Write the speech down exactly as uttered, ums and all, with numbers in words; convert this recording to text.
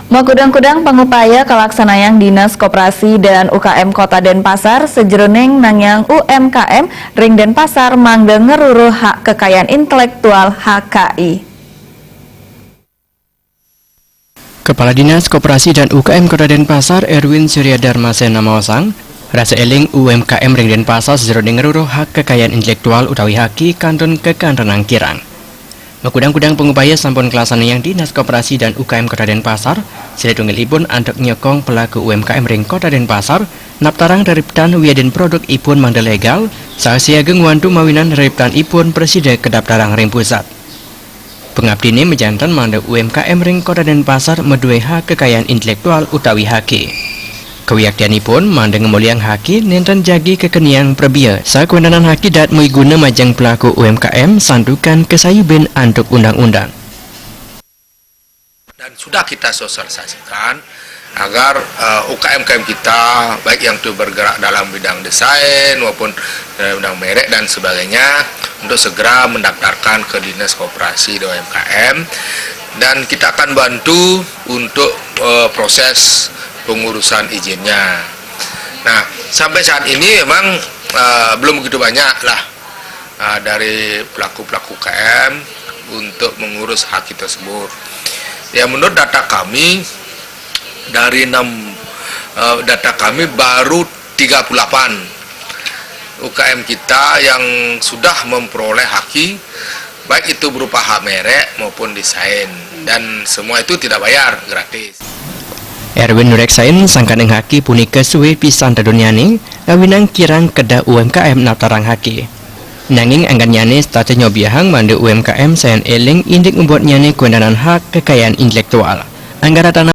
Makudang-kudang pangupaya kalaksanayang Dinas Koperasi dan U K M Kota Denpasar sajeroning nangiang U M K M ring Denpasar mangda ngruruh hak kekayaan intelektual, H K I. Kepala Dinas Koperasi dan U K M Kota Denpasar, Erwin Surya Dharmasena maosang, rasa eling U M K M ring Denpasar sajeroning ngruruh hak kekayaan intelektual utawi H K I kantun kakantenang kirang. Makudang-kudang pangupaya sampun kalaksanayang Dinas Koperasi dan U K M Kota Denpasar, sané tunggalipun antuk nyokong pelaku U M K M ring Kota Denpasar, naptarang reriptan wiadin produk ipun mangda legal, saha siaga ngwantu mawinan reriptan ipun prasida kadaptarang ring pusat. Pangaptiné majanten mangda U M K M ring Kota Denpasar madué hak kekayaan intelektual utawi H K I. Kawiaktianipun mangda ngamuliang H K I nénten jagi kakeniang prabéa, saha kawéntenan H K I daat mawiguna majeng pelaku U M K M santukan kasayubin antuk undang-undang. Dan sudah kita sosialisasikan agar eh, U K M U K M kita, baik yang itu bergerak dalam bidang desain maupun eh, bidang merek dan sebagainya, untuk segera mendaftarkan ke Dinas Koperasi dan U M K M, dan kita akan bantu untuk eh, proses pengurusan izinnya. Nah, sampai saat ini memang eh, belum begitu banyak lah eh, dari pelaku-pelaku U K M untuk mengurus H K I tersebut. Ya, menurut data kami, dari enam eh, data kami baru tiga puluh delapan U K M kita yang sudah memperoleh H K I, baik itu berupa hak merek maupun desain, dan semua itu tidak bayar, gratis. Erwin nureksain sangkaning H K I punika sué pisan tedunnyane, ngawinang kirang kedah U M K M naptarang H K I. Nanging anggannyane setata nyobiahang mangda U M K M sayan eling indik mubotnyane kawéntenan hak kekayaan intelektual. Anggaratana